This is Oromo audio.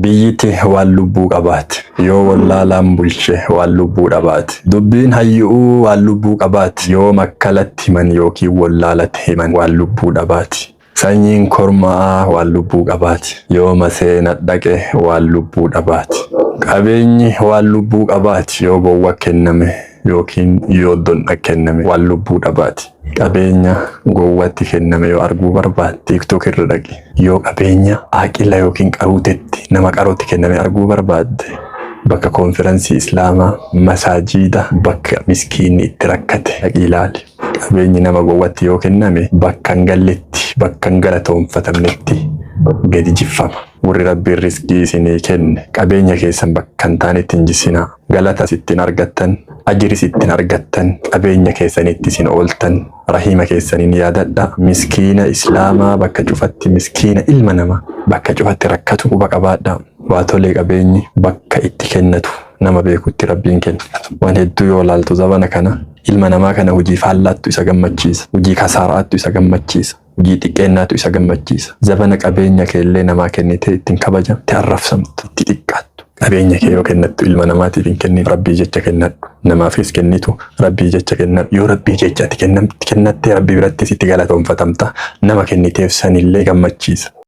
Biyyiti waan lubbuu qabaati. Yoo wallaalaan bulche waan lubbuu dhabaati. Dubbiin hayyu'uu waan lubbuu qabaati. Yoo makkalatti himan yookiin wallaalatti himan waan lubbuu dhabaati. Sanyiin korma'aa waan lubbuu qabaati. Yoo maseena dhaqe waan lubbuu dhabaati. Qabeenyi waan lubbuu qabaati. Yoo gowwa kenname yookiin yoo dondha kenname waan lubbuu dhabaati. Qabeenya gowwatti kenname yoo arguu barbaadde TikTok irra dhaqi. Yoo qabeenya aaqila yookiin qaruutetti nama qarootti kenname arguu barbaadde bakka konfiransii Islaamaa, masaajiida, bakka miskiinni itti rakkate dhaqi ilaali. Qabeenyi nama gowwatti yoo kenname bakka hin galletti, bakka hin galatoonfatamnetti gadi jiffama. Warri Rabbiin rizqii isinii kenne qabeenya keessan bakka hin taanetti hin jissinaa. Galatas ittiin argattan, ajiris ittiin argattan, qabeenya keessanitti isin ooltan, rahiima keessaniin yaadadha. Miskiina Islaamaa bakka cufatti, miskiina ilma namaa bakka cufatti rakkatu quba qabaadha. Waa tolee qabeenyi bakka itti kennatu nama beekutti Rabbiin kenna. Waan hedduu yoo laaltu zabana kana ilma namaa kana hojii faallaattu isa gammachiisa. Hojii kasaaraattu isa gammachiisa. Hojii xiqqeennaatu isa gammachiisa. Zabana qabeenya keellee namaa kennitee ittiin kabajamte arrabsamtu, itti xiqqaattu. Qabeenya kee yoo kennattu ilma namaatiif hin kennin, Rabbii jecha kennadhu. Namaafis kennitu Rabbii jecha kennadhu. Yoo Rabbii jecha ati kennattee Rabbii biratti sitti galatoonfatamta. Nama kenniteef sanillee gammachiisa.